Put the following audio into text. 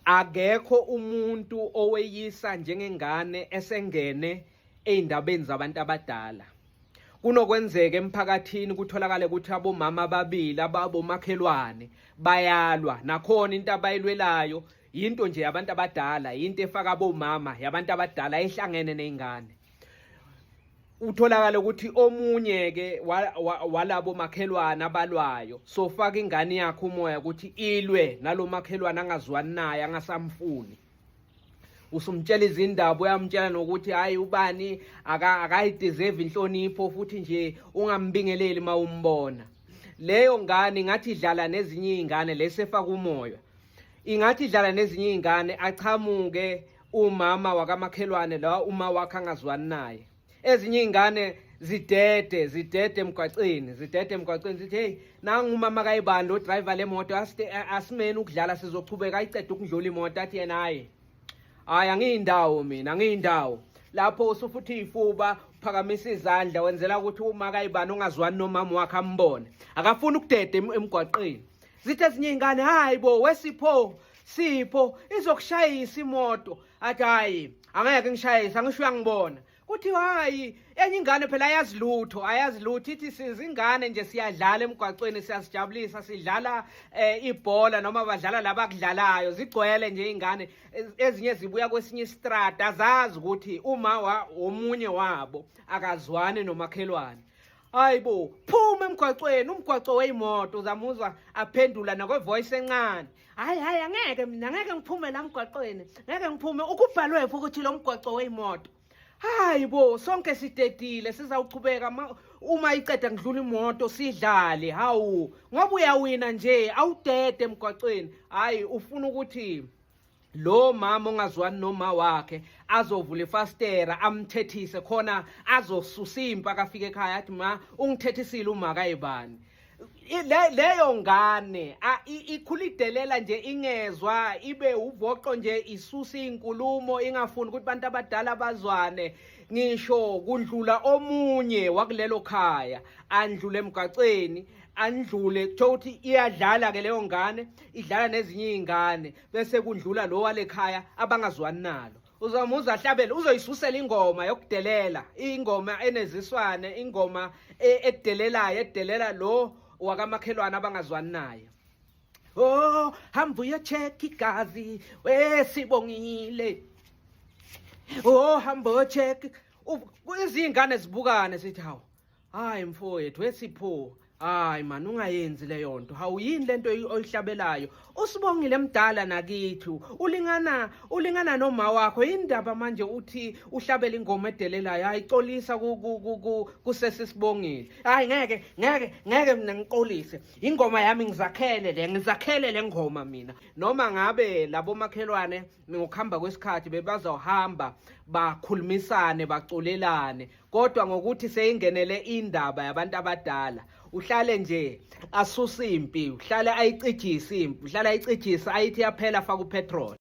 Akekho umuntu oweyisa njengengane esengene ey'ndabeni zabantu abadala. Kunokwenzeka emphakathini kutholakale ukuthi abomama ababili ababomakhelwane bayalwa, nakhona into abayilwelayo yinto nje yabantu abadala, yinto efaka abomama yabantu abadala ehlangene ney'ngane. Utholakala ukuthi omunye ke walabo makhelwane abalwayo sofaka ingane yakhe umoya ukuthi ilwe nalomakhelwane angazwani naye, angasamfuni. Usumtshela izindaba, uyamtshela nokuthi hayi ubani akayideserve inhlonipho, futhi nje ungambingeleli uma umbona. Leyo ngane ingathi idlala nezinye iy'ngane lesefaka umoya, ingathi idlala nezinye iy'ngane, achamuke umama wakamakhelwane la uma wakhe angazwani naye. Ezinye iy'ngane zidede zidede emgwaqeni, zidede emgwaqeni, zithi hey, nangu umama kayibani lo driver le moto, asimeni ukudlala, sizochubeka. Ayicede ukudlula imoto, athi yena hayi hayi, angiyindawo mina, angiyindawo. Lapho usufuthi ifuba, uphakamisa izandla, wenzela ukuthi uma kayibani ongazwani nomama wakhe ambone, akafuni ukudeda emgwaqeni. Zithi ezinye iy'ngane, hayi bo, wesipho Sipho, izokushayisa imoto. Athi hayi, angeke ngishayise, angisho uyangibona. Kuthiwa hayi, enye ingane phela ayazi lutho, ayazi lutho, ithi sizingane nje siyadlala emgwaqweni, siyasijabulisa, sidlala ibhola noma badlala laba akudlalayo, zigcwele nje ingane ezinye zibuya kwesinye istrata, azazi ukuthi uma womunye wabo akazwani nomakhelwane. Hayi bo, phuma emgwaqweni, umgwaqo weyimoto. Uzamuzwa aphendula nakwe-voice encane, hayi hayi, angeke mina, angeke ngiphume la mgwaqweni, ngeke ngiphume, ukubhalwe ukuthi lo mgwaqo weyimoto. Hayi bo, sonke sidedile, sizawuchubeka uma iceda ngidlula imoto sidlale. Hawu, ngoba uyawina nje, awudede emgwaqweni. Hayi, ufuna ukuthi lo mama ongazwani noma wakhe azovula ifastera amthethise khona, azosusa impi, akafika ekhaya athi ma ungithethisile uma kayibani. Leyo ngane ikhula idelela nje, ingezwa, ibe uvoqo nje, isusa inkulumo, ingafuni ukuthi abantu abadala bazwane. Ngisho kundlula omunye wakulelo khaya, andlule emgwaqeni, andlule, kuthiwa ukuthi iyadlala ke leyo ngane, idlala nezinye iy'ngane, bese kundlula lo walekhaya abangazwani nalo, uzomuza ahlabele, uzoyisusela ingoma yokudelela, ingoma eneziswane, ingoma edelelayo, edelela lo wakamakhelwane abangazwani naye. Oh, hamba uyo-check igazi, wesibongile. Oh, hamba uyo-check. Izingane zibukane, sithi hawu, hayi mfowethu, wesipho, hayi man, ungayenzi leyo nto. Hawu, yini lento oyihlabelayo? Usibongile mdala nakithi, ulingana noma wakho, indaba manje uthi uhlabela ingoma edelelayo? Hayi, xolisa kusesisibongile. Hayi, ngeke ngeke ngeke mina ngixolise, ingoma yami ngizakhele le, ngizakhele le ngoma mina. Noma ngabe labo makhelwane ngokuhamba kwesikhathi bebazohamba bakhulumisane, baculelane, kodwa ngokuthi seyingenele indaba yabantu abadala, uhlale nje asusa impi, uhlale ayicijise impi, uhlale ayicijise, ayithi yaphela, faka upetrol.